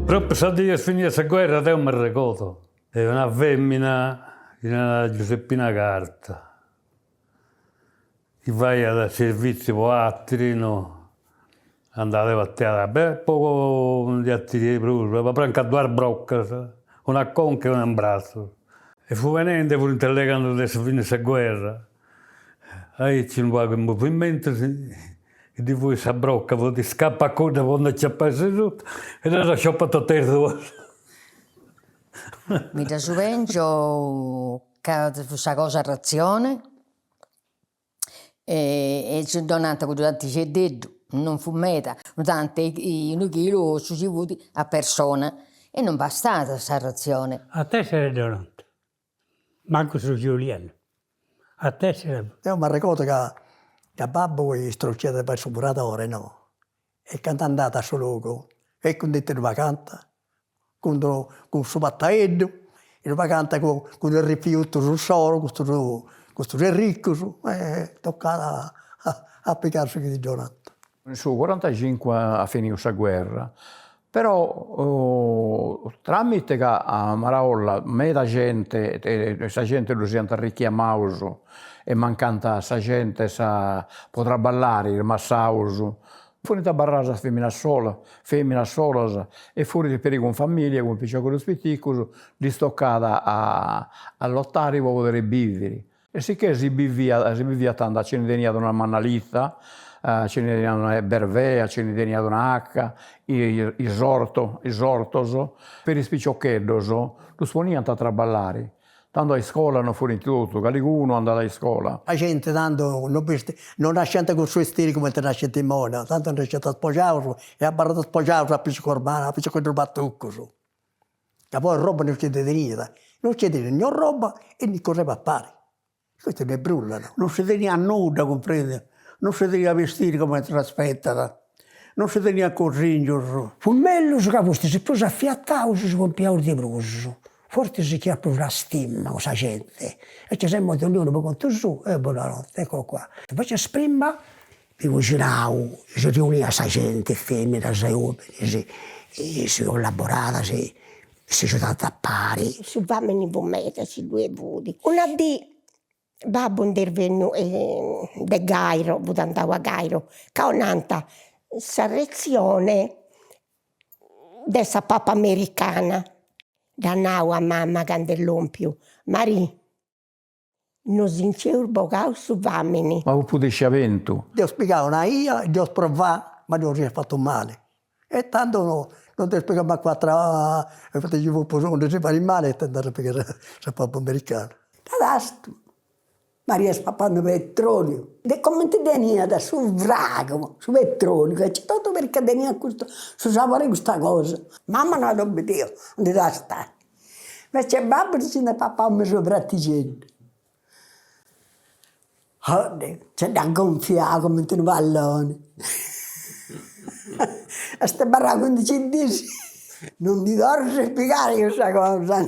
Propriu sa dì est finia sa guerra deu m'arregodu de una femina chi si narat Giuseppina Carta, chi faiat serviziu po atiri no, andat e batiat, po ndi 'atiri 'e prus, una pranca duas broccas, una a conca e una in bratzus. E fut benendi, furint allegandi de sa fini 'e sa guerra, aici unu pagu 'e movimentus e ddi fuit sa brocca, fut scapa cudda po ndi aciapai sa suta e ddas scioppat totu is duas. Mi dda subengio ca fut sa cosa a ratzione e si donant cuddu tantixeddeddu, non fut meda, unu tanti unu chilu su ci fut a persona e non bastat sa ratzione. A tessere donant, mancu su giulianu, a tessere. Deu m'arregodu ca ca babbu istrociat de fai su muradore no, e candu andat a su logu, eccu indi ddu pagant, cun cun su pataeddu, ddu pagant cun cun is rifiutus insoru, custus custus erricus e tocat a a pigai su chi ti donant. In su corantacincu at finiu sa guerra, però tramite ca a Maraolla meda gente, sa gente ddus iant richiamaus e mancant sa gente sa po traballari, is massaus, Furint abarradas is feminas solas, feminas solas e furint peri cun familia, cun piciocheddus piticus, ddis tocat a a lotari po podiri biviri. E sicchè si biviat si biviat tando a chini teniat una mannalitha, a chini teniat una berbea, a chini teniat una 'aca, is orto is ortos, peri is piciocheddos ddus poniant a traballari Tando a iscola non furint totu, calicunu andat a iscola. Sa genti tando non bisti non nasciant cun su 'estiri cumenti nascint imoi no, tando nasciant spogiaus e abarrant spogiaus a piciocus a piciocheddus matucus, ca poi roba non nci ndi teniat, non nci teniat nì roba e nì cos'e papari, custu no est brulla no. Non si teniat nudda, cumprendi, non si teniat bestiri cumenti s'aspetat, non si teniat cosingius. Fut mellus ca fustis prus afiataus si pompiaus de prus Fortzis nc'iat prus una stima cun sa genti, invecias imoi donniunu po contu suu e bonanote, ecco qua. Invecias prima mi coxinau, si riuniat sa genti, feminas e ominis, e si collaborat, si si agiudant a pari. Su famini fut meda, si ddue fut. Una dì babbu nd'est benniu de Gairo, fut andau a Gairo, ca 'onant sa ratzione de sa papa americana, dd'at nau a mama candu est lompiu, Marì, nos nci eus bogau su famini. Ma fut pudesciamentu. Dd'eus pigau una 'ia e dd'eus provau, ma dd'eus iat fatu mali. E tando non dd'eus pigau mancu atera, poita nci fut po ndi si fai mali e andai a pigai sa papa americana. Cadastu Maria est papande petroliu, de comente teniat su fragu, su petroliu, aici totu perché teniat custu, su sapore 'e custa cosa. Mama no at obbediu a ndi tastai, invece babbu si nd'est papau mesu pratixeddu. Odde, nci dd'at gonfiau cumenti unu palloni Est abarrau cuindixi dis, non ndi torru a pigai cussa cosa.